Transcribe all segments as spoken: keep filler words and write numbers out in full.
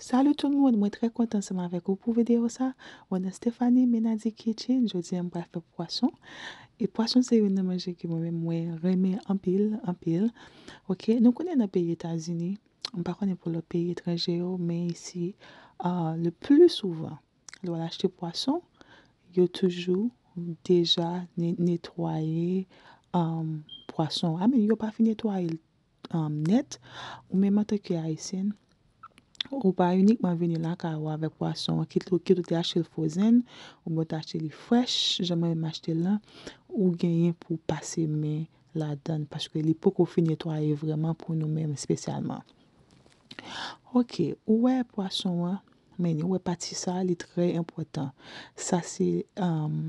Salut tout moun, mwen trè kontan ansanm avèk ou pou videyo sa. Mwen nan Stephanie Menady Kitchen, jodi a m pral fè pwason. E pwason se youn nan manje ke mwen menm mwen renmen anpil, anpil. Ok, nou konnen nan peyi Etazini, m pa konnen pou lòt peyi etranje yo, men isi, uh, le pli souvan, lè w al achte pwason, yo toujou deja ne- netwaye um, pwason. I mean, yo pa fin netwaye l um, nèt, ou menm antanke Ayisyèn, ou pa inikman vini lakay ou avèk pwason an, kit ou, kit ou te achte l frozen, oubyen ou te achte li fresh, jan mwen menm achte l lan, ou genyen pou w pase men ladan l, paske li poko fin netwaye vrèman pou nou menm espesyalman. Ok, ou wè pwason an, men ou wè pati sa, li trè enpòtan. Sa se um,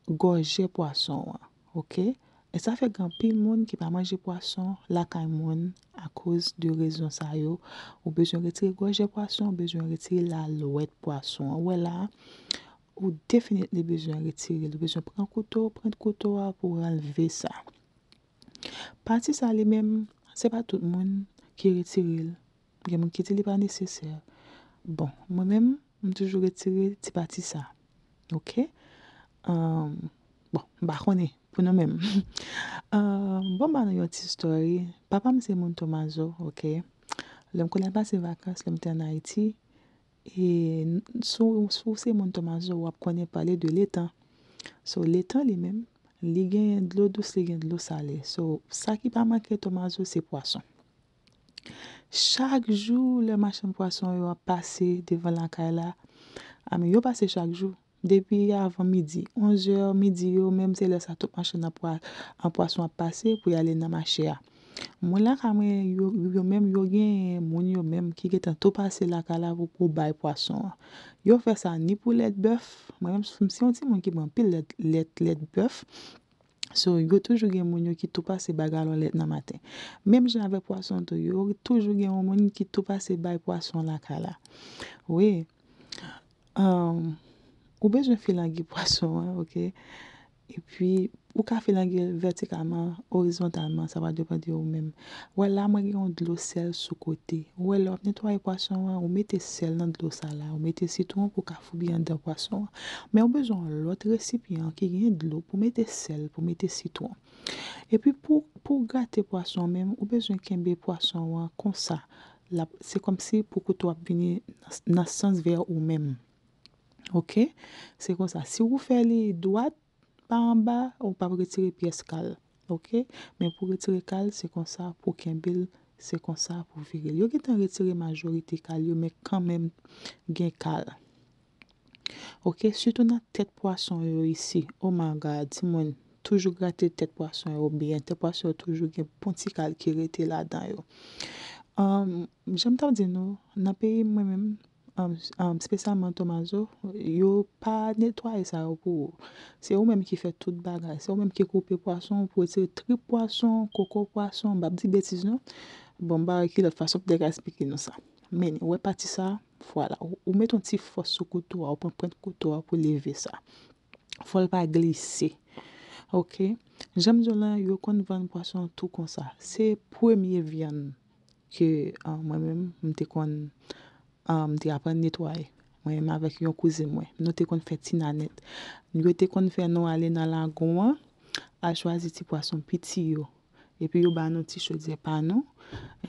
gòje pwason an, ok? E sa fè gen anpil moun ki pa manje pwason lakay moun akoz de rezon sa yo. Ou bezwen retire gòje pwason, ou bezwen retire lalwèt pwason an. Ou wè la, ou definitely bezwen retire l. Ou bezwen pran kouto, pran kouto a pou w anlve sa. Pati sa li menm, se pa tout moun ki retire l. Gen moun ki di li pa nesesè. Bon, mwen menm, m toujou retire ti pati sa. Ok? Um, bon, m pa konnen pou nou menm. Um, bon, m ba nou yon ti story. Papa m se moun Tomazo, ok? Lè m konn al pase vakans, lè m te ann Ayiti, e n- si w si w se moun Tomazo, w ap konnen pale de letan. So, letan li menm, li gen dlo dous, li gen dlo sale. So, sa ki pa manke Tomazo, se pwason. Chak jou, lè machann pwason yo ap pase devan lakay la, a men yo pase chak jou. Depi avan midi, onz è, midi yo, menm se lè sa tout machann an pwa- an pwason ap pase pou y ale nan mache a. Mwen lakay mwen, yo, yo menm, yo gen moun yo menm ki gentan tou pase lakay la pou, pou bay pwason an. Yo fè sa ni pou lèt bèf, mwen menm, m se yon timoun ki bwè anpil lèt, lèt, lèt bèf. So, yo toujou gen moun yo ki tou pase bay galon lèt nan maten. Menm jan avèk pwason tou, yo toujou gen yon moun ki tou pase bay pwason lakay la. Wi. Um, ou bezwen filange pwason an, ok? Epi, ou ka filange l vètikalman, orizontalman, sa va depann de ou menm. Wè la, mwen gen yon dlo sèl sou kote. Ou wè, lè w ap netwaye pwason an, ou mete sèl nan dlo sa la, ou mete sitwon pou w ka foubi anndan pwason an. Men ou bezwen yon lòt resipyan ki gen dlo pou mete sèl, pou mete sitwon. Epi pou, pou grate pwason an menm, ou bezwen kenbe pwason an konsa. L ap, se kòmsi pou kouto ap vini nan, nan sans vè ou menm. Ok? Se konsa. Si ou fè li dwat, pa anba, ou p ap retire pyès kal. Ok? Men pou retire kal, se konsa pou kenbe l, se konsa pou vire l. Yo gentan retire majorite kal yo, men kanmenm gen kal. Ok? Sitou nan tèt pwason yo isi. Oh my God, timoun, toujou grate tèt pwason yo byen. Tèt pwason yo toujou gen bon ti kal ki rete ladan yo. Um, jan m t ap di nou, nan peyi mwen menm, um, um, espesyalman Tomazo, yo pa netwaye sa yo pou ou. Se ou menm ki fè tout bagay. Se ou menm ki koupe pwason, pou retire trip pwason, koko pwason, m p ap di betiz non. Bon, m pa wè ki lòt fason pou te ka esplike nou sa. Men, ou wè pati sa, vwala. Ou, ou met yon ti fòs sou kouto a, ou pran pwent kouto a pou leve sa. Fò l pa glise. Ok? Jan m di w lan, yo konn vann pwason an tou konsa. Se premye vyann ke, ah, mwen menm, m te konn, ah, m te aprann netwaye. Mwen menm avèk yon kouzin mwen. Nou te konn fè ti nanèt. Yo te konn fè nou ale nan lagon an, al chwazi ti pwason piti yo. Epi yo ba nou ti chodyè pa nou.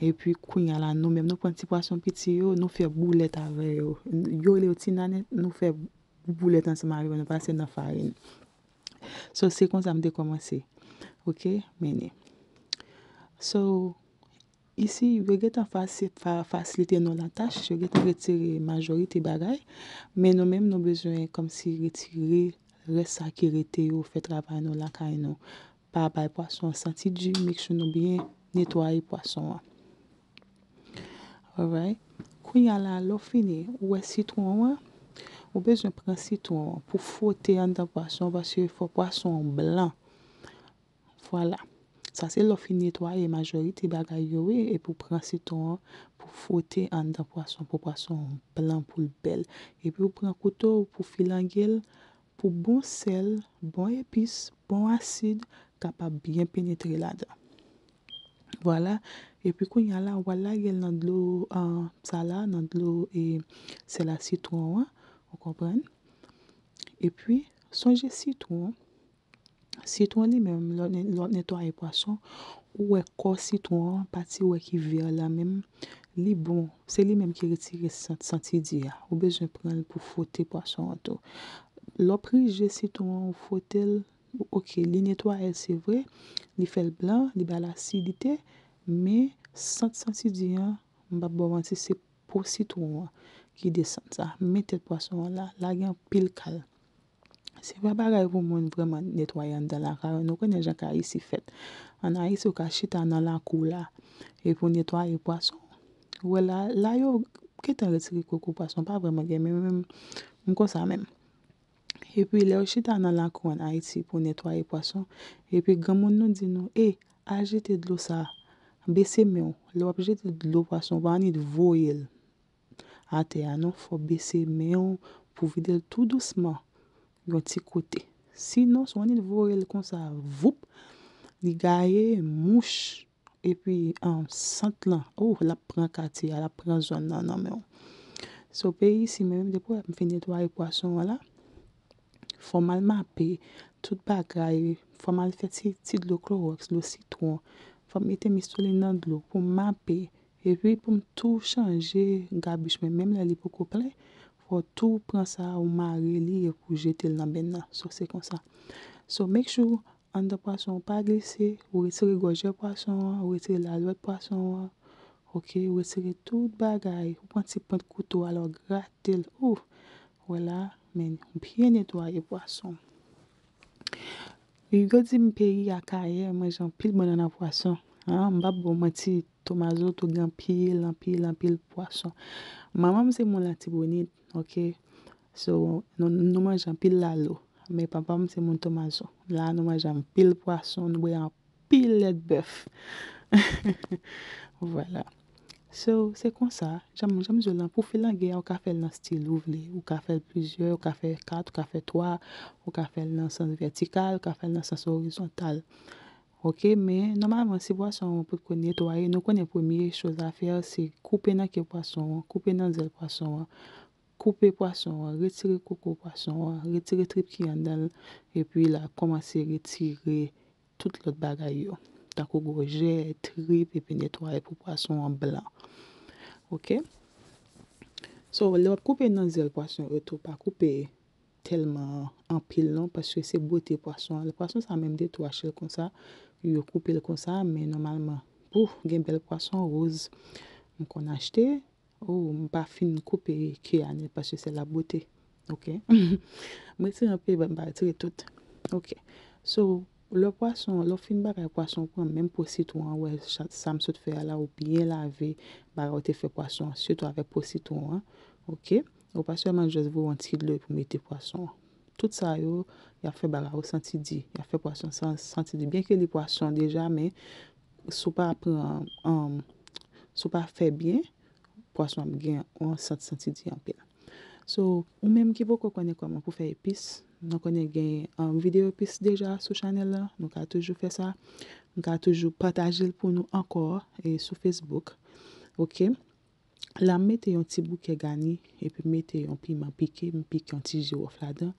Epi kounye a la, nou menm, nou pran ti pwason piti yo, nou fè boulèt avè yo. Yo rele yo ti nanèt, nou fè boulèt ansanm avè yo, nou pase nan farin. So, se konsa m te kòmanse. Ok? Mennen. So, isi, yo gentan fasi- fa- fasilite nou latach, yo gentan retire majorite bagay, men nou menm, nou bezwen kòmsi retire rès sa ki rete yo, fè travay nou lakay nou. Pa bay pwason an santi di, make sure nou byen netwaye pwason an. Alright. Kounye a la, lè w fini, ou wè sitwon an, ou bezwen pran sitwon an pou fwote anndan pwason an, paske fò pwason an blan. Vwala. Sa se lè w fin netwaye majorite bagay yo, wi, epi w pran sitwon an pou fwote anndan pwason, pou pwason an blan, pou l bèl. Epi w pran kouto w pou filange l, pou bon sèl, bon epis, bon asid kapab byen penetre ladan. Vwala. Epi kounye a la, w al lage l nan dlo, ah, sa la, nan dlo e sèl a sitwon an, ou konprann? Epi, sonje sitwon, sitwon li menm, lè w ne-, lè w ap netwaye pwason, ou wè kò sitwon an, pati ou wè ki vè la menm, li bon, se li menm ki retire sant santidi a. Ou bezwen pran l pou fwote pwason an tou. Lè w prije sitwon an, ou fwote l, ok, li netwaye l, se vre, li fè l blan, li ba l asidite, men sant santidi an, m p ap ba w manti, se po sitwon an ki desann sa. Men tèt pwason an la, la gen anpil kal. Se pa bagay pou moun vrèman netwaye anndan lakay ou. Nou konnen jan kay isi fèt. Ann Ayiti, ou ka chita nan lakou w la, epi w netwaye pwason. Ou wè la, la yo gentan retire koko pwason, pa vrèman gen, men menm, m konsa menm. Epi lè w chita nan lakou ann Ayiti pou w netwaye pwason, epi granmoun nou di nou, e, al jete dlo sa, bese men w. Lè w ap jete dlo pwason, pa annik voye l atè a non, fò w bese men w pou w vide l tou dousman yon ti kote. Sinon, si w annik voye l konsa, voup, li gaye, mouch, epi, ah, sant lan, oh, l ap pran katye a, l ap pran zòn nan nan men w. So, peyi isi, mwen menm, depi m fin netwaye pwason an la, fò m al mape tout bagay, fò m al fè ti, ti dlo klowòks, dlo sitwon, fò m mete mistolin nan dlo pou m mape, epi pou m tou chanje gabich mwen, menm lè li poko plen, fò w tou pran sa ou mare li epi w jete l nan bèn nan. So, se konsa. So, make sure anndan pwason an pa glise, ou retire gòjè pwason an, ou retire lalwèt pwason an, ok, ou retire tout bagay, ou pran ti pwent kouto a, alò grate l, ou, wè la, men, byen netwaye pwason. Yo di m peyi Akayè manje anpil bannann a pwason, an, m p ap ba w manti, Tomazo tou gen anpil, anpil, anpil pwason. Manman m se moun Latibonit, ok, so, nou, nou manje anpil lalo, men papa m se moun Tomazo. La, nou manje anpil pwason, nou bwè anpil lèt bèf. Vwala. So, se konsa, jan m, jan m di w lan, pou filange a, ou ka fè l nan stil ou vle, ou ka fè l plizyè, ou ka fè kat, ou ka fè twa, ou ka fè l nan sans vètikal, ou ka fè l nan sans orizontal. Ok, men nòmalman, si pwason an potko netwaye, nou konnen premye choz a fè, se koupe nan ke pwason an, koupe nan zèl pwason an, koupe pwason an, retire koko pwason an, retire trip ki anndan l, epi la, kòmanse retire tout lòt bagay yo, tankou gòjè, trip, epi netwaye pou pwason an blan. Ok? So, lè w ap koupe nan zèl pwason yo tou, pa koupe tèlman anpil non, paske se bote pwason an. Pwason sa menm de twa chèl konsa, yo koupe l konsa, men nòmalman, pou gen bèl pwason woz m konn achte, oh, m pa fin koupe ke a nèt paske se la bote. Ok? M retire anpil, m pa retire tout. Ok. So, lè pwason, lè w fin bagay pwason, pran menm po sitwon an, wè sa, sa m sot fè a la, ou byen lave bagay ou te fè pwason an, sitou avèk po sitwon an. Ok? Ou pa sèlman jis voye yon ti dlo epi w mete pwason an. Tout sa yo, y ap fè bagay ou santi di. Y ap fè pwason san, santi di. Byen ke li pwason deja, men si w pa pran, um, si w pa fè byen, pwason ap gen yon sant santi di anpil. So, ou menm ki poko konnen kòman pou fè epis, nou konnen gen, um, videyo epis deja sou chanèl la, nou ka toujou fè sa. Nou ka toujou pataje l pou nou ankò e sou Facebook. Ok? La, m mete yon ti bouke gani, epi m mete yon piman pike, m pike yon ti jiwòf ladan.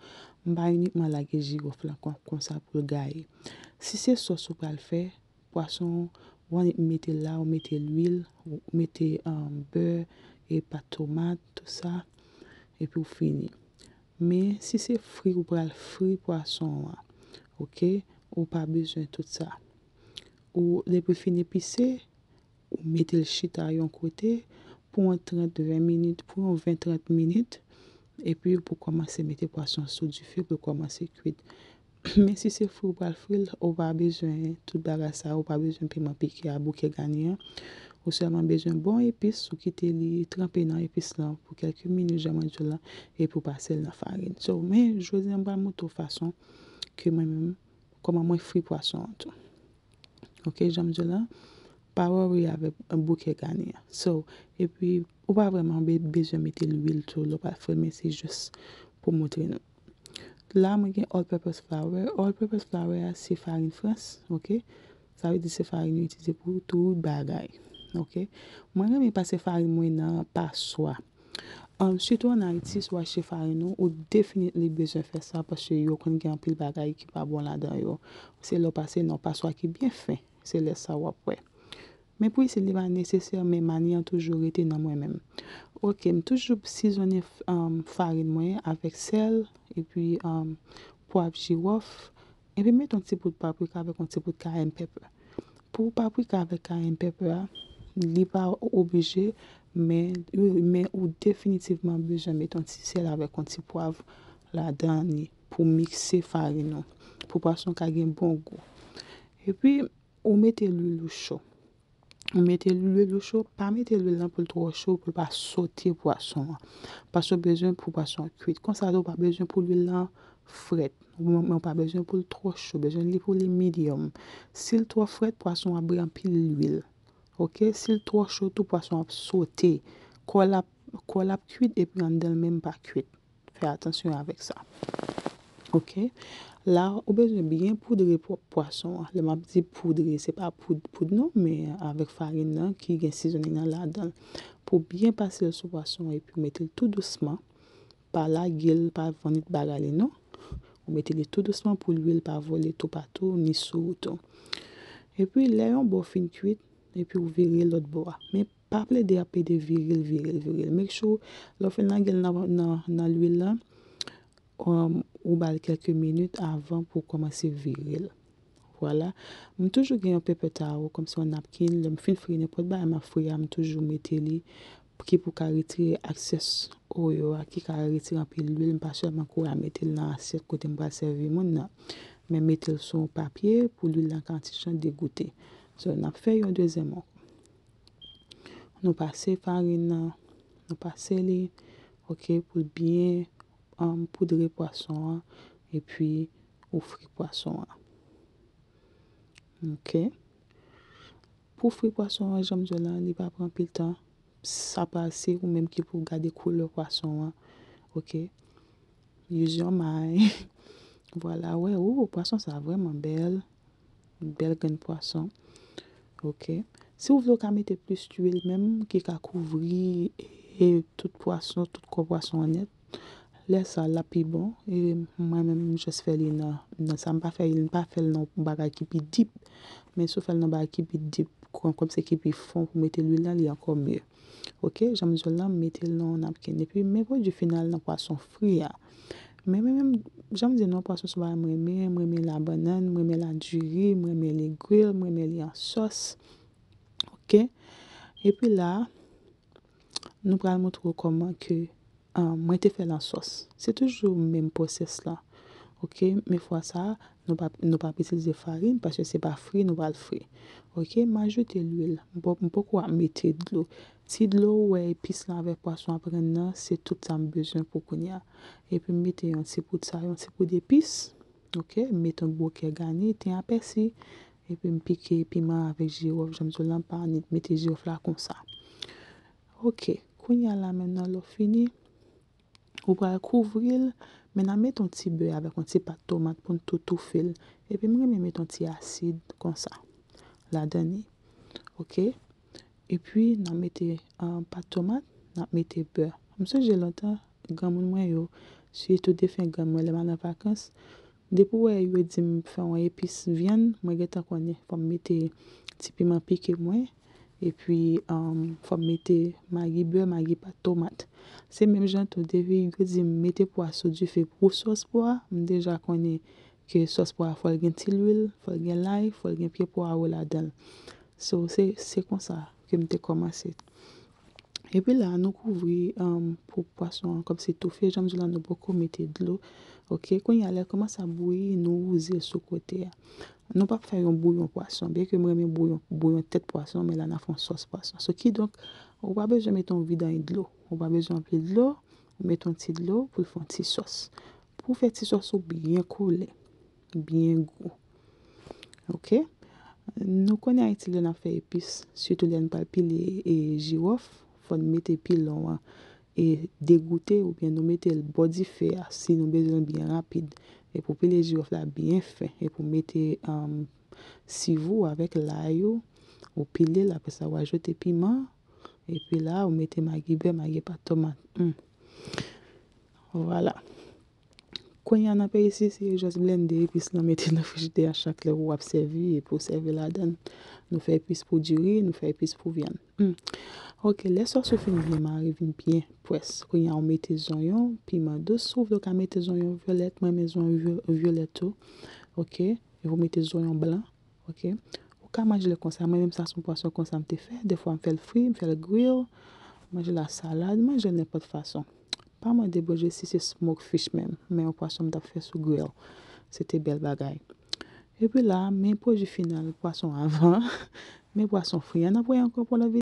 M pa inikman lage jiwòf la kon, konsa pou l gaye. Si se sòs ou pral fè, pwason, ou annik mete la, ou mete lwil, ou mete, um, bè, e pat tomat, tou sa, epi ou fini. Men, si se fri ou pral fri pwason an, ok, ou pa bezwen tout sa. Ou, depi w fin epise, ou mete l chita yon kote pou yon trant, ven minit, pou yon ven, trant minit, epi pou kòmanse mete pwason sou dife pou l kòmanse kwit. Men si se fri w pral fri l, ou pa bezwen tout bagay sa, ou pa bezwen piman pike a, bouke gani an. Ou sèlman bezwen bon epis, ou kite li tranpe nan epis lan pou kèlke minit, jan mwen di w lan, epi w pase l nan farin. So, men jodi a m pral montre w fason ke mwen menm, kòman mwen fri pwason an tou. Ok, jan m di w lan, pa worry avèk bouke gani an. So, epi, ou pa vrèman be-, bezwen mete lwil tou lè w pral fri l, men se jis pou montre nou. La, mwen gen all purpose flour. All purpose flour a, se farin frans, ok? Sa vle di se farin yo itilize pou tout bagay. Oke? Mwen renmen pase farin mwen nan paswa. Um, sitou ann Ayiti, si w achte farin ou, ou definitely bezwen fè sa paske yo konn gen anpil bagay ki pa bon ladan yo. Se lè w pase nan paswa ki byen fen, se lè sa w ap wè. Men pou isit, li pa nesesè, men mani an toujou rete nan mwen menm. Oke, m toujou sizonnen um, farin mwen avèk sèl, epi um, pwav jiwòf, epi mete yon ti poud paprika avèk yon ti poud cayenne pepper. Pou paprika avèk cayenne pepper a, li pa oblije, men, men ou definitivman bezwen mete yon ti sèl avèk yon ti pwav ladan li pou mikse farin ou, pou pwason ka gen bon gou. Epi, ou mete lwil ou cho. Ou mete lwil ou cho, pa mete lwil lan pou l twò cho, pou l pa sote pwason an. Paske w bezwen pou pwason an kwit. Konsa tou, ou pa bezwen pou lwil lan frèt. Men w pa bezwen pou l twò cho, bezwen li pou li medium. Si l twò frèt, pwason an ap bwè anpil lwil. Oke? Si l twò cho tou, pwason an ap sote. Kò l ap, kò l ap kwit epi anndan l menm pa kwit. Fè atansyon avèk sa. Oke? La, ou bezwen byen poudre pwa- pwason an. Lè m ap di poudre, se pa poud, poud non, men avèk farin nan ki gen seasoning nan ladan l. Pou byen pase l sou pwason an epi w mete l tou dousman. Pa lage l, pa vannit bagay li non. Ou mete li tou dousman pou lwil pa vole toupatou, ni sou ou tou. Epi, lè yon bò fin kwit, epi w vire lòt bò a. Men pa plede ap plede vire l, vire l, vire l. Make sure, lè w fin lage l nan, nan, nan lwil lan, um, ou ba l kèlke minit avan pou w kòmanse vire l. Vwala. M toujou gen yon pepè tawo, kòmsi yon napkin. Lè m fin fri nenpòt bagay m ap fri a, m toujou mete li ki pou ka retire excess oil a, ki ka retire anpil lwil. M pa sèlman kouri al mete l nan asyèt kote m pral sèvi moun nan, men mete l sou yon papye pou lwil lan ka yon ti jan degoute. So, n ap fè yon dezyèm ankò. Nou pase farin nan, nou pase li, oke, pou l byen, um, poudre pwason an, epi ou fri pwason an. Oke. Pou fri pwason an, jan m di w la, li pa pran anpil tan. Sa pral se ou menm ki pou gade koulè pwason an. Oke. Use your mind. Vwala, wè, ou, pwason sa vrèman bèl. Bèl grenn pwason. Oke. Si w vle, w ka mete plis lwil menm ki ka kouvri e tout pwason, tout kò pwason an nèt. Lè sa, l ap pi bon. E mwen menm, m just fè li nan, nan sa. M pa fè, m pa fè l nan bagay ki pi deep. Men si w fè l nan bagay ki pi deep, kòm, kòmsi ki pi fon pou mete lwil lan, li ankò mye. Oke, jan m di w la, m mete l nan yon napkin. Epi, men pwodui final nan pwason fri a. Men, men, men, jan m di nou, pwason se yon bagay m renmen, m renmen la bannann, m renmen la diri, m renmen legwil, m renmen li an sòs. Oke? Epi la, nou pral montre w kòman ke, ah, mwen te fè l an sòs. Se toujou menm pwosès la. Oke? Men fwa sa, nou pa, nou p ap itilize farin, paske se pa fri, nou pral fri. Oke? M ajoute lwil. M po-, m poko ap mete dlo. Ti dlo ou wè epis lan avèk pwason ap rann nan, se tout sa m bezwen pou kounye a. Epi m mete yon ti poud sa, yon ti poud epis. Oke? M mete yon bokè gani, ten a pèsi. Epi m pike piman avèk jiwòf, jan m di w la, m pa annik mete jiwòf la konsa. Oke, kounye a la menm nan, lè w fini, ou pral kouvri l, men n a mete yon ti bè avèk yon ti pat tomat pou n tou toufe l. Epi m renmen mete yon ti asid konsa ladan li. Oke? Epi n a mete, ah, pat tomat, n ap mete bè. M sonje lontan, granmoun mwen yo, sitou defen grann mwen lè m al nan vakans, depi w wè yo di m fè yon epis vyann, mwen gentan konnen fò m mete ti piman pike mwen, epi, um, fò m mete magi bè, magi pat tomat. Se menm jan tou, depi yo di m mete pwa sou dife pou sòs pwa, m deja konnen ke sòs pwa a fò l gen ti lwil, fò l gen lay, fò l gen pye pwawo ladan l. So, se, se konsa ke m te kòmanse. Epi la, nou kouvri, um, pou pwason an kòmsi toufe. Jan m di w la, nou poko mete dlo. Oke, kounye a, lè l kòmanse ap bouyi, nou wouze l sou kote a. Nou p ap fè yon bouyon pwason, byenke m renmen bouyon, bouyon tèt pwason, men la n a fè yon sòs pwason. So, kidonk, ou pa bezwen mete yon vidanj dlo. Ou pa bezwen anpil dlo, ou mete yon ti dlo pou l fè yon ti sòs. Pou w fè ti sòs ou byen koule, byen gou. Oke? Nou konnen Ayiti, lè n ap fè epis, sitou lè n pral pile, e, jiwòf, fò n mete pilon an, e, degoute oubyen nou mete l bò dife a si nou bezwen l byen rapid. E pou pile jiwòf la byen fen, e pou mete, um, sivou avèk lay ou, ou pile l, apre sa ou ajoute piman, epi la ou mete magi vè, magi pat, tomat. Hmm. Vwala. Kounye a nan peyi isi, se just blende epis lan, mete nan frijidè a, chak lè ou ap sèvi, epi ou sèvi ladan. Nou fè epis pou diri, nou fè epis pou vyann. Hmm. Ok, lè sòs ou fin byen mare, vin byen pwès, kounye a ou mete zonyon, piman dous, si w vle ou ka mete zonyon vyolèt, mwen renmen zonyon vyo- vyolèt tou. Ok, epi ou mete zonyon blan. Ok, ou ka manje l konsa, mwen menm sa se yon pwason konsa m te fè, defwa m fè l fri, m fè l grill, manje l ak salad, manje l nenpòt fason. Pa mande Bondye si se smoke fish menm, men yon pwason m t ap fè sou grill. Se te bèl bagay. Epi la, men pwodui final pwason avan, men pwason fri an, n ap wè ankò pou lòt videyo.